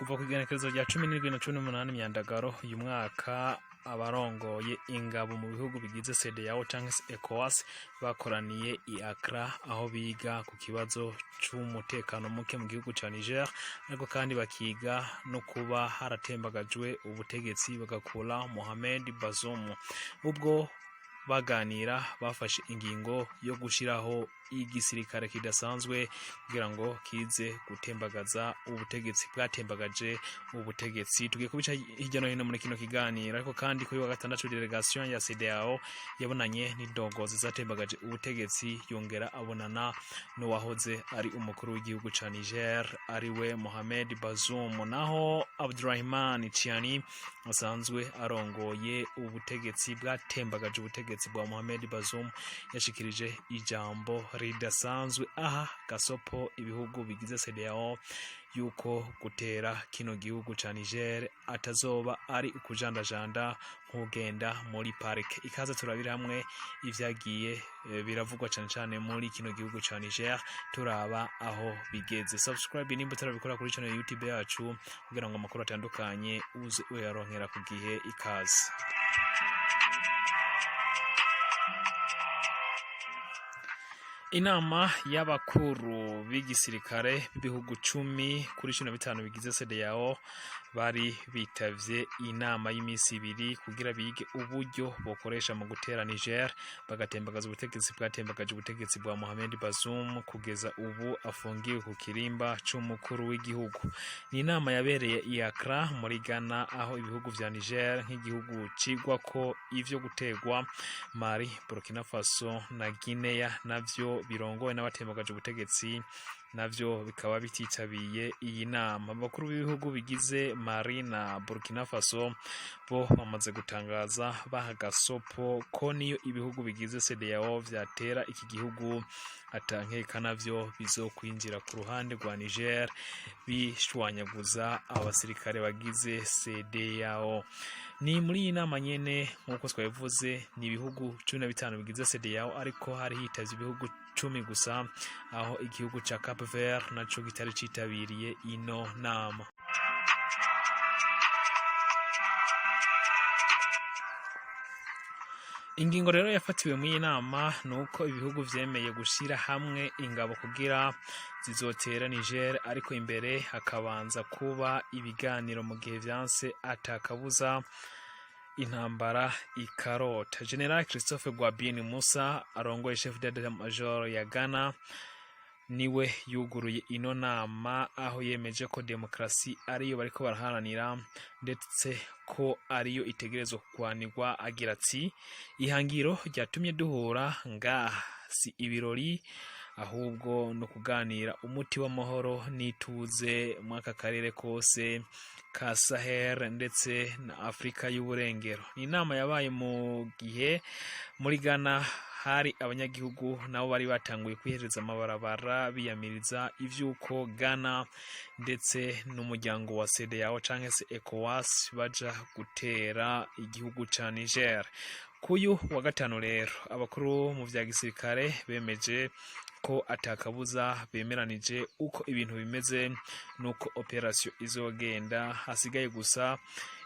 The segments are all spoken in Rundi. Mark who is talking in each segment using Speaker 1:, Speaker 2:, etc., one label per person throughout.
Speaker 1: Kuva ku igenekerezo rya 17 na 18 Myandagaro uyu mwaka, abarongoye ingabo mu bihugu bigize CEDEAO canke se ECOWAS bakoraniye i Accra, aho biga ku kibazo c'umutekano muke mu gihugu ca Niger, ariko kandi bakiga no kuba haratembagajwe ubutegetsi bagakura Mohamed Bazoum. Ubwo baganira, bafashe ingingo yo gushiraho igisirikare kidasanzwe kugira ngo kize gutembagaza ubutegetsi bwatembagaje ubutegetsi. Tugiye kubica hirya no hino muri kino kiganiro. Ariko kandi kuri wa gatandatu, délégation ya CEDEAO yabonanye n'indongozi zatembagaje ubutegetsi, yongera abonana n'uwahoze ari umukuru w'igihugu ca Niger, ariwe Mohamed Bazoum. Naho Abdurrahman Chiani, asanzwe arongoye ubutegetsi bwatembagaje ubutegetsi bwa Mohamed Bazoum, yashikirije ijambo ridasanzwe aha gasopo ibihugu bigize CEDEAO yuko gutera kino gihugu ca Niger atazoba ari ukujandajanda nk'ugenda muri parike. Ikaze turabira hamwe ivyagiye biravugwa cane cane muri kino gihugu ca Niger, turaba aho bigeze. Subscribe nimba utarabikora kuri channel YouTube yacu kugira ngo amakuru atandukanye uze uyaronkera ku gihe. Ikaze. Inama y'abakuru b'igisirikare b'ibihugu 10 kuri 15 bigize CEDEAO bari bitavye inama y'imisi 2 kugira bige uburyo bokoresha mu gutera Niger bagatembagaza ubutegetsi bwatembagaje ubutegetsi bwa Mohamed Bazoum, kugeza ubu afungiwe ku kirimba c'umukuru w'igihugu. Ni inama yabereye i Accra muri Ghana, aho ibihugu vya Niger nk'igihugu cigwako ivyo gutegwa, Mali, Burkina Faso na Guinea navyo birongowe n'abatembagaje ubutegetsi, navyo bikaba bititabiye iyi nama. Abakuru b'ibihugu bigize Mali na Burkina Faso bo bamaze gutangaza baha gasopo ko niyo ibihugu bigize CEDEAO vyatera iki gihugu, atankeka navyo bizokwinjira ku ruhande rwa Niger bishwanyaguza abasirikare bagize CEDEAO. Ni muri iyi nama nyene, nk'uko twabivuze, ni ibihugu 15 bigize CEDEAO, ariko hari hitavye ibihugu 10 gusa, aho igihugu ca Cape Vert naco kitari citabiriye ino nama. Ingingo rero yafatiwe muri iyi nama ni uko ibihugu vyemeye gushira hamwe ingabo kugira zizotera Niger, ariko imbere hakabanza kuba ibiganiro. Mu gihe vyanse, atakabuza intambara ikarota. General Christophe Gwabin Musa, arongoye chef d'état major ya Ghana, niwe yuguruye ino nama, aho yemeje ko demokarasi ariyo bariko baraharanira, ndetse ko ariyo itegerezwa kugwanirwa. Agira ati: "Ihangiro ryatumye duhura ngaha si ibirori, ahubwo no kuganira umuti w'amahoro n'ituze mw'aka karere kose ka Sahel ndetse na Afrika y'Uburengero." Ni inama yabaye mu gihe muri Ghana hari abanyagihugu nabo bari batanguye kwihereza amabarabara biyamiriza ivy'uko Ghana ndetse n'umuryango wa CEDEAO canke se ECOWAS baja gutera igihugu ca Niger. Kuyu wa gatanu rero, abakuru mu vya gisirikare bemeje ko atakabuza bemeranije uko ibintu bimeze nuko opération izogenda, hasigaye gusa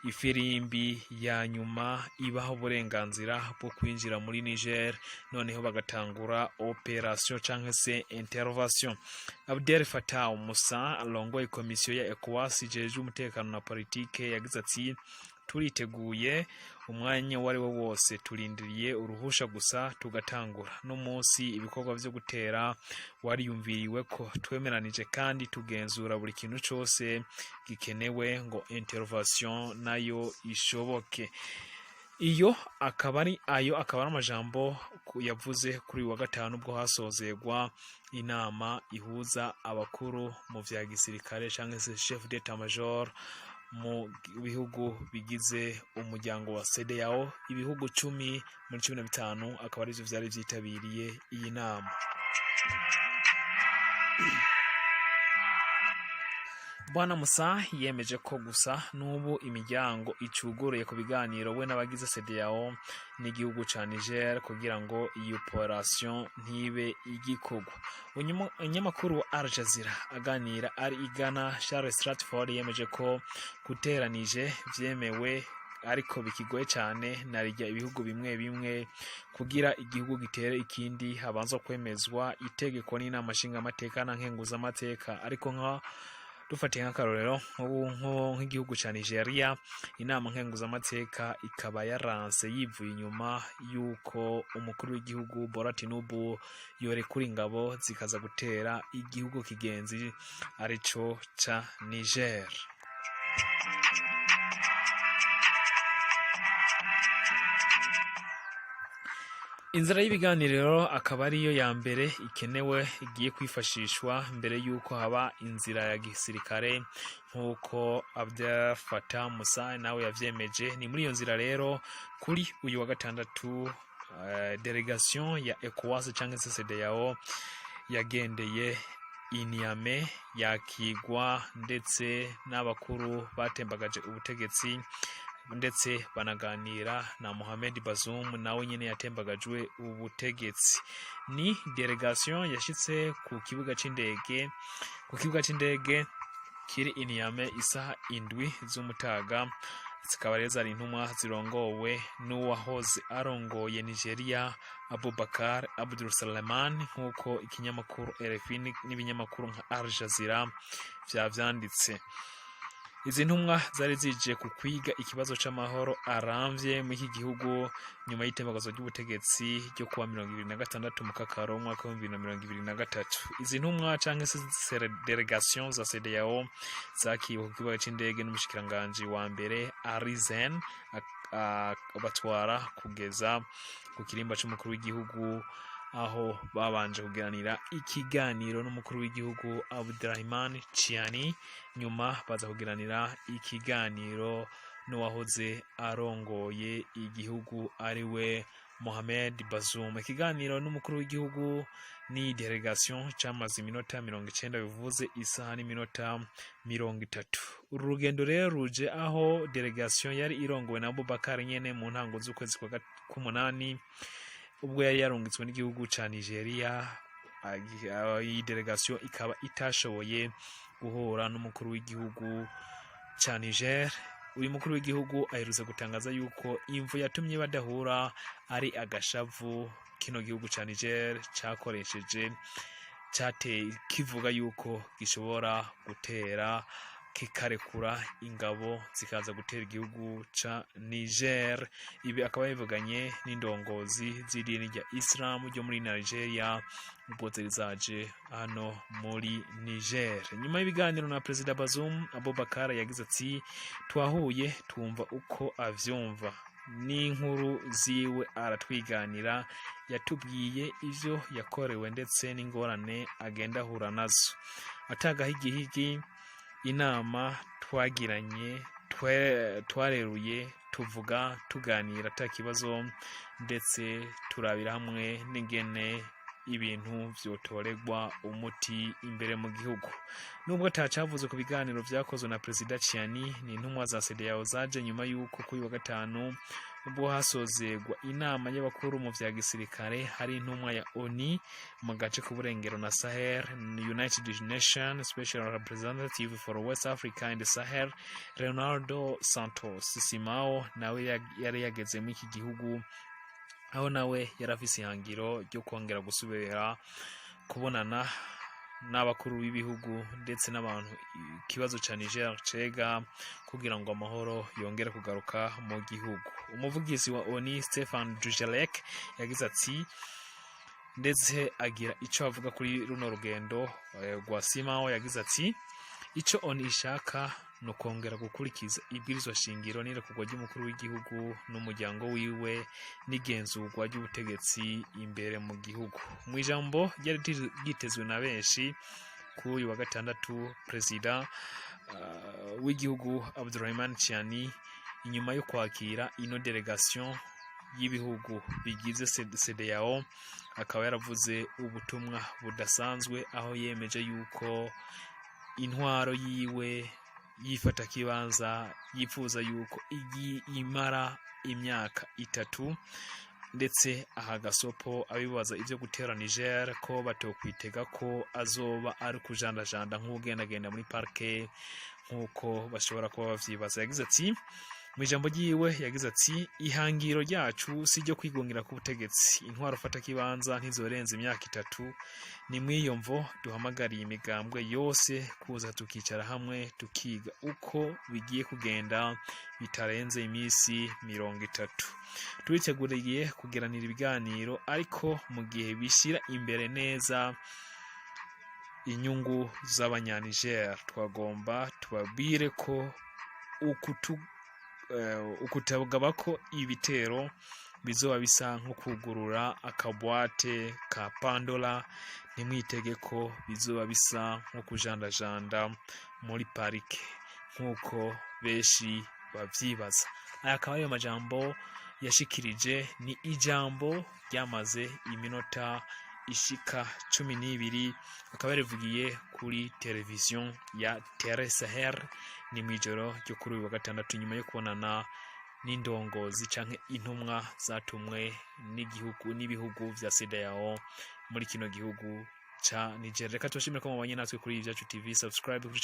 Speaker 1: ifirimbi ya nyuma ibaha uburenganzira bwo kwinjira muri Niger, noneho bagatangura opération canke se intervention. Abdel Fattah Musa, arongoye komisiyo ya ECOWAS ijejwe umutekano na politike, yagize ati: "Turiteguye umwanya uwo ari wo wose, turindiriye uruhusha gusa tugatangura. No munsi ibikorwa vyo gutera wariyumviriwe ko twemeranije, kandi tugenzura buri kintu cose gikenewe ngo intervention nayo ishoboke." Iyo akaba ari ayo akaba ari amajambo yavuze kuri uyu wa gatanu, ubwo hasozegwa inama ihuza abakuru mu vya gisirikare canke se chef d'état major mu bihugu bigize umuryango wa CEDEAO. Ibihugu 10 muri 15 akaba arivyo vyari vyitabiriye iyi nama. Bwana Musa yemeje ko gusa n'ubu imiryango icuguruye ku biganiro we n'abagize CEDEAO n'igihugu ca Niger kugira ngo iyi operation ntibe igikorwa. Umunyamakuru wa Al Jazeera aganira ari i Ghana, Charles Stratford, yemeje ko gutera Niger vyemewe ariko bikigoye cyane, narijya ibihugu bimwe bimwe kugira igihugu gitere ikindi habanza kwemezwa itegeko n'inama nshingamateka na nkenguzamateka. Ariko nka dufatiye nk'akarorero nk'igihugu ca Nigeria, inama nkenguzamateka ikaba yaranse yivuye inyuma y'uko umukuru w'igihugu Bola Tinubu yorekura ingabo zikaza gutera igihugu kigenzi arico ca Niger. Inzira y'ibiganiro akaba ariyo ya mbere ikenewe igiye kwifashishwa mbere y'uko haba inzira ya gisirikare, nk'uko Abdel Fattah Musa nawe yavyemeje. Ni muri iyo nzira rero kuri uyu wa gatandatu délégation ya ECOWAS cyangwa se CEDEAO yagendeye i Niamey, yakigwa ndetse n'abakuru batembagaje ubutegetsi, ndetse banaganira na Mohamed Bazoum nawe nyine yatembagajwe ubutegetsi. Ni délégation yashitse ku kibuga c'indege kiri i Niamey isaha 7 z'umutaga. Zikaba rero zari intumwa zirongowe n'uwahoze arongoye Nigeria, Abubakar Abdul Salman, nk'uko ikinyamakuru RFI n'ibinyamakuru nka Al Jazeera vyavyanditse. Izi ntumwa zari zije ku kwiga ikibazo c'amahoro aramvye muri iki gihugu nyuma y'itembagazo ry'ubutegetsi ryo kuwa 26 Mukakaro umwaka w'2023. Izi ntumwa canke se délégation za CEDEAO zakiriwe ku kibuga c'indege n'umushikiranganji wa mbere Arizen, batwara kugeza ku kirimba c'umukuru w'igihugu, aho babanje kugiranira ikiganiro n'umukuru w'igihugu Abdurrahman Chiani. Nyuma baza kugiranira ikiganiro n'uwahoze arongoye igihugu ariwe Mohamed Bazoum. Ikiganiro n'umukuru w'igihugu ni délégation cyamaze iminota 90, bivuze isaha n'iminota 30. Uru rugendo rero ruje aho délégation yari irongowe na Abubakar nyene mu ntango z'ukwezi kwa k'umunani, ubwo yari yarungitswe n'igihugu ca Nigeria. Iyi délégation ikaba itashoboye guhura n'umukuru w'igihugu ca Niger. Uyu mukuru w'igihugu aherutse gutangaza yuko imvu yatumye badahura ari agashavu kino gihugu ca Niger cakoresheje, cateye kivuga yuko gishobora gutera, kikarekura ingabo zikaza gutera igihugu ca Niger. Ibi akaba yabivuganye n'indongozi z'idini rya Islam ryo muri Nigeria ubwo zari zaje hano muri Niger. Nyuma y'ibiganiro na Perezida Bazoum, Abubakar yagize ati: "Twahuye, twumva uko avyumva n'inkuru ziwe, aratwiganira, yatubwiye ivyo yakorewe ndetse n'ingorane agenda ahura nazo atagahigihigi. Inama twagiranye twareruye, tuvuga, tuganira ata kibazo, ndetse turabira hamwe n'ingene ibintu vyotorerwa umuti imbere mu gihugu." Nubwo atacavuze ku biganiro vyakozwe na Perezida Chiani, ni intumwa za CEDEAO zaje nyuma y'uko kuri wa gatanu ubwo hasozegwa inama y'abakuru mu vya gisirikare, hari intumwa ya ONU mu gace k'uburengero na Sahel, United Nations Special Representative for West Africa and Sahel, Leonardo Santos Simao, nawe yari yageze muri iki gihugu, aho nawe yari afise ihangiro ryo kongera gusubira kubonana n'abakuru b'ibihugu ndetse n'abantu ikibazo ca Niger cega, kugira ngo amahoro yongere kugaruka mu gihugu. Umuvugizi wa ONU Stefan Dujarric yagize ati, ndetse agira ico avuga kuri runo rugendo rwa Simao, yagize ati: "Ico ONU ishaka ni ukongera gukurikiza ibwirizwa shingiro n'irekurwa ry'umukuru w'igihugu n'umuryango wiwe n'igenzurwa ry'ubutegetsi imbere mu gihugu." Mu ijambo ryari ryitezwe na benshi kuri uyu wa gatandatu, perezida w'igihugu Abdurrahman Chiani, inyuma yo kwakira ino délégation y'ibihugu bigize CEDEAO, akaba yaravuze ubutumwa budasanzwe, aho yemeje yuko Intwaro yiwe yifata kibanza yifuza yuko imara imyaka 3, ndetse aha gasopo abibaza ivyo gutera Niger ko batokwitega ko azoba ari kujandajanda nk'ugendagenda muri parke nk'uko bashobora kuba bavyibaza. Yagize ati, mu ijambo ryiwe yagize ati: "Ihangiro ryacu si ryo kwigungira ku butegetsi. Intwaro fata kibanza ntizorenza imyaka 3. Ni mw'iyo mvo duhamagariye imigambwe yose kuza tukicara hamwe, tukiga uko bigiye kugenda bitarenze iminsi 30. Turiteguriye kugiranira ibiganiro, ariko mu gihe bishira imbere neza inyungu z'Abanyaniger. Twagomba tubabwire ko ukutagaba ko ibitero bizoba bisa nko kugurura akabwate ka Pandora. Ntimwitege ko bizoba bisa nko kujandajanda muri parike nk'uko benshi bavyibaza." Aya akaba ariyo majambo yashikirije. Ni ijambo ryamaze iminota ishika 12, akaba yarivugiye kuri televiziyo ya Télé Sahel. Ni mw'ijoro ryo kuri uyu wa gatandatu, nyuma yo kubonana n'indongozi canke intumwa zatumwe n'igihugu n'ibihugu vya CEDEAO muri kino gihugu ca Niger. Reka tubashimire ko mubanye natwe kuri Ibyacu TV. Subscribe kuri